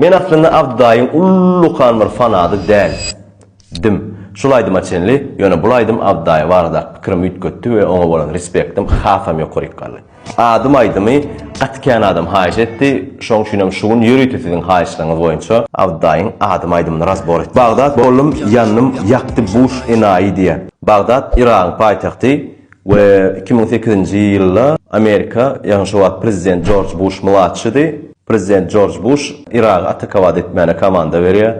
Men aslynda Abdydaýyň ullukan bir fanady däl dim. Şul aýdyma çenli, ýöne bul aýdym Abdydaýy baradaky pikirimi üýtgetdi we oňa bolan respektim hasam ýokaryk galdy. Adym aýdymy gaty kän adam haýyş etdi, şoň üçinem şu gün ýörite siziň haýyşlaryňyz boýunça Abdydaýyň Adym aýdymyny razbor etdim. Bagdat boldum, ýandym, ýakdy Buş enaýy diýýär. Bagdat Yragyň paýtagty We 2008-nji ýylda Amerika, ýagny şo wagt prezident Jorj Buş mladşydy. Prezident Jorj Buş Yragy atakowat etmäne komanda berýär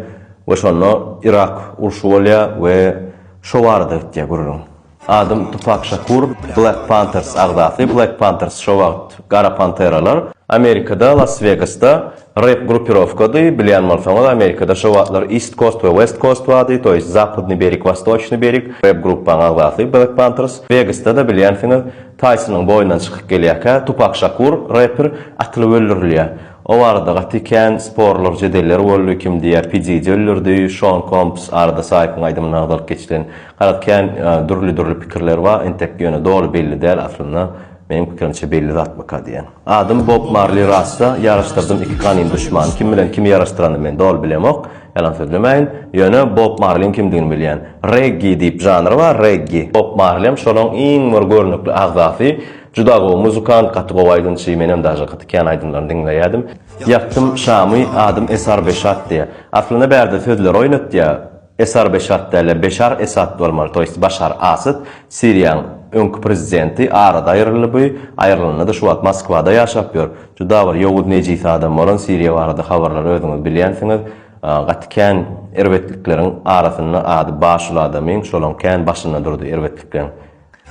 we şonda Yrak urşy bolýar we şo barada gitýär gürrüň. Adym Tupak Şakur, Black Panthers agzasy, Black Panthers şo wagt Gara Panteralar. Amerikada Las Wegasda Rep grupirowkady, bilýän bolsaňyz Amerikada şo wagtlar East Coast we West Coast bardy, to ýest Zapadnyý berik Wastoçnyý berik, rep gruppaň agzasy Black Panthers. Wegasda-da bilýänsiňiz Taýsonyň boýundan çykyp gelýärkä Tupak Şakur reper atylyp öldürilýär. O barada gaty kän sporlar, jedeller boldy, kim diýýär P Diddy öldürdi, Şon Komps arada Saýpyň aýdymynda agzalyp geçilen. Garaz kän dürli-dürli pikirler bar, entek ýöne doly belli däl aslynda. Meniň pikirimçe belli zatmyka diýen. Adym Bob Marli Rasta, ýaraşdyrdym iki ganym duşmany. Kim bilen kimi ýaraşdyranyny men doly bilemok, ýalan sözlemäýin. Ýöne Bob Marliň kimdigini bilýän. Reggi diýip žanr bar, reggi. Bob Marlem şolaň iň bir görnükli agzasy. Juda gowy muzykant, gaty gowy aýdymçy, menem daže gaty kän aýdymlaryny diňleýädim. Ýakdym Şamy, adym Esar Beşat diýýär. Aslynda bärde sözleri oýnatýar. Esar Beşat dälde Beşar Esad bolmaly to ýest Başar Asad Siriýaň öňki prezidenti arada aýryldy bu aýrylanda-da şu wagt Moskwada ýaşap ýör juda bir ýowuz nejis adam bolan Siriýa barada habarlary özüňiz bilýänsiňiz gaty kän erbetlikleriň arasynda ady ba şul adamyň şolaň kän başynda durdy erbetlikleň.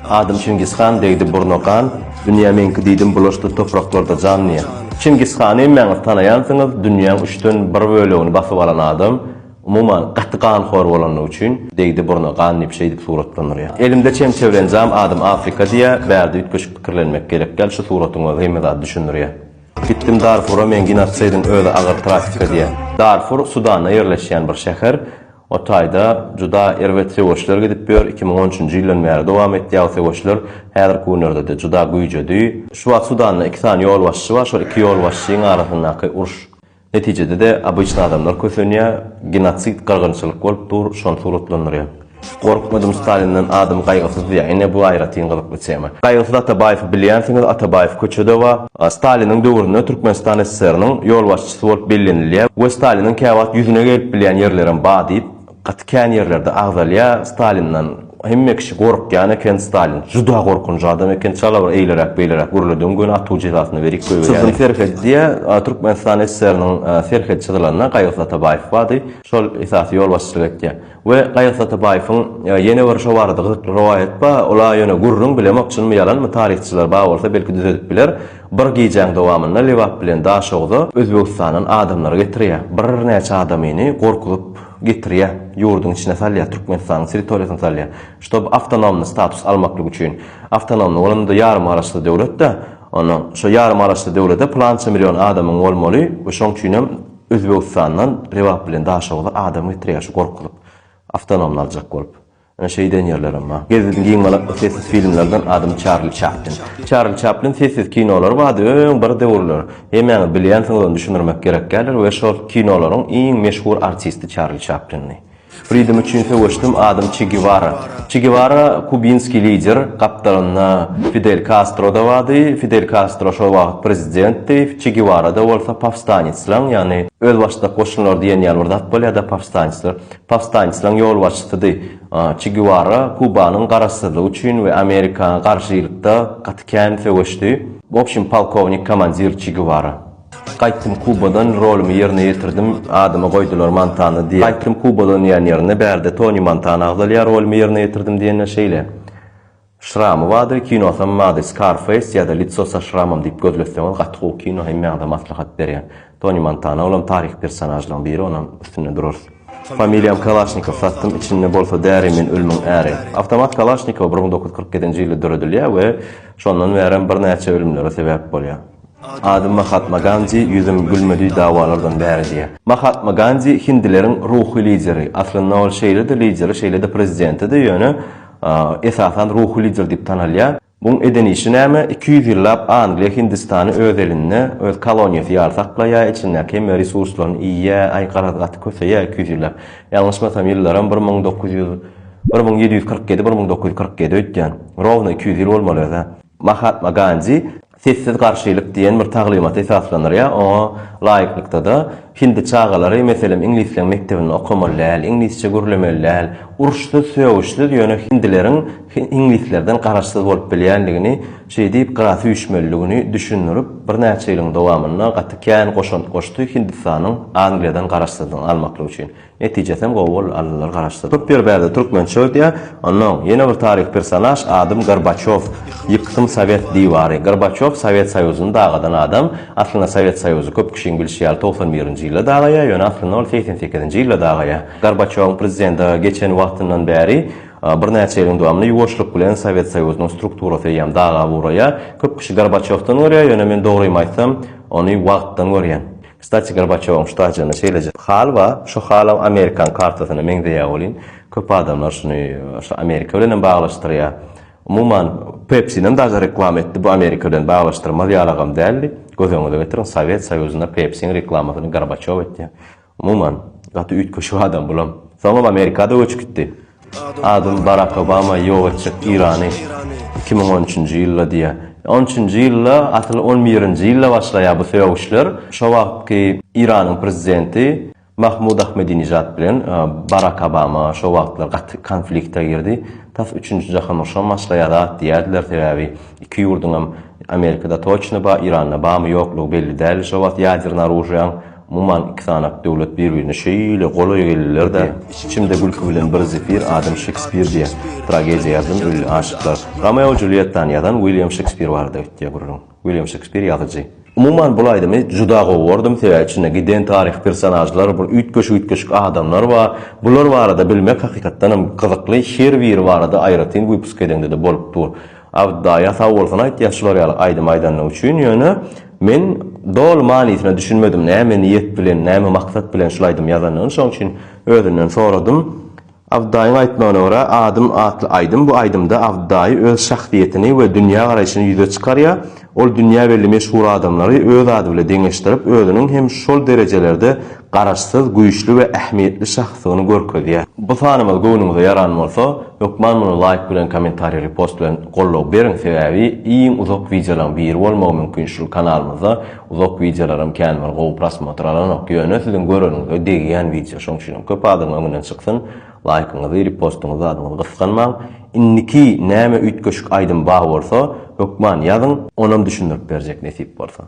Adym Çingiz han, degdi burna gan, Dünýä meňki diýdim, bulaşdy topraklarda jan diýen. Çingiz hany hemmäňiz tanaýansyňyz, dünýäň üçden bir bölegini basyp alan adam, umuman, gaty ganhor bolanlygy üçin, degdi burna gan diýip şeýdip suratlandyrýar. Elimde çemçe bilen jam, adym Afrika diýýär, bärde üýtgeşik pikirlenmek gerek däl, şu suratyň özi hemme zady düşündirýär. Gitdim Darfura, men genotsidiň özi agyr trafika diýýär. Darfur Sudanda ýerleşýän bir şäher, O taýda juda erbet söweşler gidip ýör, 2013-nji ýyldan bäri dowam etýär o söweşler, häzirki günlerde-de juda güýjedi. Şu wagt Sudanda iki sany ýolbaşçy bar, şol iki ýolbaşçyň arasyndaky uruş netijede-de obyçny adamlar kösenýär, genosid, gyrgynçylyk bolup dur, şony suratlandyrýar. Gorkmadym Stalinden adym Gaýgysyz diýýär. Ine bu aýratyn gyzykly tema. Gaýgysyz Atabaýewi bilýänsiňiz, Atabaýew köçede bar. Staliniň döwründe Türkmenistan SSR-niň ýolbaşçysy bolup bellenilýär we Staliniň käwagt ýüzüne gelip bilýän ýerlerem bar diýip, gaty kän ýerlerde agzalýar. Stalinden hemme kişi gorkýan eken, Stalin juda gorkunç adam eken, çala bir eýleräk-beýleräk gürledigiň göni atuw jezasyny berip goýberýän. Çyzdym serhedi diýýär. Türkmenistan SSR-niň serhedi çyzylanda Gaýgysyz Atabaýew bardy. Şol esasy ýolbaşçylyk etýär. We Gaýgysyz Atabaýewiň ýene bir şo barada gyzykly rowaýat bar, ol-a ýöne gürrüň bilemok çynmy ýalanmy taryhçylar bar bolsa belki düzedip biler, bir gijäň dowamynda Lebap bilen Daşoguza Özbegistandan adamlary getirýär, birnäçe adamyny gorkuzyp getirýär, ýurduň içine salýar, Türkmenistanyň territoriýasyna salýar, ştob awtonomny status almaklyk üçin, awtonomny bolanda ýarym garaşsyz döwlet-dä, onda şo ýarym garaşsyz döwlete pylança million adamyň bolmaly we şoň üçinem Özbegistandan Lebap bilen Daşoguza adam getirýär şu gorkuzyp awtonomny aljak bolup. Ine şeýden ýerlerem bar. Gezdim giň balakly sessiz filmlerden adym Çarli Çaplin. Çarli Çaplin sessiz kinolary bardy öň bir döwürler. Hemmäňiz bilýänsiňiz ony düşündirmek gerek däldir we şol kinolaryň iň meşhur artisti Çarli Çaplindi. Freedom üçin söweşdim adym Çe Gewara. Çe Gewara kubinskiý lider, gapdalynda Fidel Kastro-da bardy. Fidel Kastro şol wagt prezidentdi, Çe Gewara-da bolsa powstanetslaň, ýagny özbaşdak goşunlar diýen ýaly bir zat bolýar-da powstanslar. Powstanetslaň ýolbaşçysydy. Çe Gewara Kubanyň garaşsyzlygy üçin we Amerika garşylykda gaty kän söweşdi. W obşim polkownik komandir Çe Gewara. Gaýtdym Kubadan rolumy ýerine ýetirdim adymy goýdular Montana diýip. Gaýtdym Kubadan diýen ýerinde bärde Toni Montana agzalýar rolumy ýerine ýetirdim diýende şeýle şramy bardy kinosam bardy Scarface ýa-da Litso sa şramom diýip gözletseňiz gaty gowy kino hemmäňize maslahat berýän Toni Montana olam taryhy personažlaryň biri onam üstünde durarys. Familiýam Kalaşnikow satdym içinde bolsa däri men ölümiň äri. Awtomat Kalaşnikow 1947-nji ýylda döredilýär we şondan bärem birnäçe ölümlere sebäp bolýar. Adym Mahatma Gandi, ýüzüm gülmedi dawalardan bäri diýýär. Mahatma Gandi hindileriň ruhy lideri. Aslynda ol şeýle-de lideri, şeýle-de prezidentidi, ýöne esasan ruhy lider diýip tanalýar. Buň eden işi näme? 200 ýyllap Angliýa Hindistany öz elinde, öz koloniýasy ýaly saklaýar, içindäki hemme resurslaryny iýýär, aý garaz gaty köseýär 200 ýyllap. Ýalňyşmasam ýyllaram 1900, 1747, 1947 öýtýän. Rowno 200 ýyl bolmaly öz-ä. Mahatma Gandi Sessiz garşylyk diýen bir taglymata esaslandyrýar, oňa laýyklykda-da, hindi çagalary, meselem, iňlisleň mekdebinde okamaly däl, iňlisçe gürlemeli däl, uruşsyz, sögüşsiz, ýöne hindileriň iňlislerden garaşsyz bolup bilýändigini, şeý diýip gyra süýşmelidigini düşündirip, birnäçe ýylyň dowamynda gaty kän goşant goşdy Hindistanyň Angliýadan garaşsyzlygyny almaklyk üçin. Netijesem gowy boldy aldylar garaşsyzlyk. Köp ýer bärde türkmençe öýdýär. Onnoň ýene bir taryhy personaž adym Gorbaçow. Ýyksyn sowet diwary. Gorbaçow Sowet Soýuzyny dagadan adam. Aslynda Sowet Soýuzy köp kişiň bilşi ýaly 91-nji ýylda dagaýar, ýöne aslynda ol 88-nji ýylda dagaýar. Gorbaçowyň prezidente geçen wagtyndan bäri birnäçe ýylyň dowamynda ýuwaşlyk bilen Sowet Soýuzynyň strukturasy eýýäm dagap ugraýar. Köp kişi Gorbaçowdan görýär, ýöne men dogrymy aýtsam ony wagtdan görýän. Kstati Gorbaçowyň ştajynda şeýleje hal bar, şo halam Amerikan kartasyna meňzeýär welin, köp adamlar şuny şu Amerika bilenem baglaşdyrýar. Umuman, Pepsi-nem daže reklama etdi, bu Amerika bilen baglaşdyrmaz ýalagam däldi. Göz öňüňize getiriň, Sowet Soýuzynda Pepsi-iň reklamasyny Gorbaçow etýär. Umuman, gaty üýtgeşik adam bulam. Soňam Amerikada göçüp gitdi. Adym Barak Obama ýok etjek Irany 2013-nji ýylda diýýär. On üçünji ýylda, asyl on birinji ýylda başlaýar bu sögüşler. Şo wagtky Iranyň prezidenti Mahmud Ahmedinejad bilen Barak Obama şo wagtlar gaty konflikte girdi. Tas üçünji jahan urşam başlaýar zat diýýärdiler, sebäbi iki ýurduňam Amerikada toçno bar, Iranda barmy ýoklugy belli däldi şo wagt ýaderny oružýaň. Umuman iki sanak döwlet bir-birine şeýle golaý geldiler-de, içimde gülki bilen bir zefir, adym Şekspir diýen tragediýa ýazdym, Ölli aşyklar. Romeo Juliettany ýazan Wilýam Şekspir barada gitýär gürrüň. Wilýam Şekspir ýazyjy. Umuman bul aýdymy juda gowy gördüm, sebäbi içinde giden taryhy personažlar, bir üýtgeşik-üýtgeşik adamlar bar. Bular barada bilmek hakykatdanam gyzykly, her biri barada aýratyn wypusk edeňde-de bolup dur. Abdydaýa sag bolsun aýtýas şular ýaly aýdym aýdanlygy üçin ýöne men doly manysyna düşünmedim näme niýet bilen näme maksat bilen şul aýdymy ýazanlygyny şoň üçin özünden soradym. Abdydaýyň aýtmagyna görä Adym atly aýdym bu aýdymda Abdydaýy öz şahsyýetini we dünýä garaýşyny ýüze çykarýar ol dünýä belli meşhur adamlary öz ady bile deňeşdirip özüniň hem şol derejelerde garaşsyz, güýçli we ähmiýetli şahsdygyny görkezýär. Bu sanymyz göwnüňize ýaran bolsa, hökman muny laýk bilen kommentariý repost bilen goldaw beriň sebäbi iň uzak wideolaryň biri bolmagy mümkin şul kanalymyzda uzak wideolaram kän bir gowy prosmotr alanok ýöne siziň göreniňize degýän wideo şoň üçinem köp adamyň öňünden çyksyn laýkyňyzy repostyňyzy zadyňyzy gysganmaň indiki näme üýtgeşik aýdym bar bolsa hökman ýazyň onam düşündirip berjek nesip bolsa.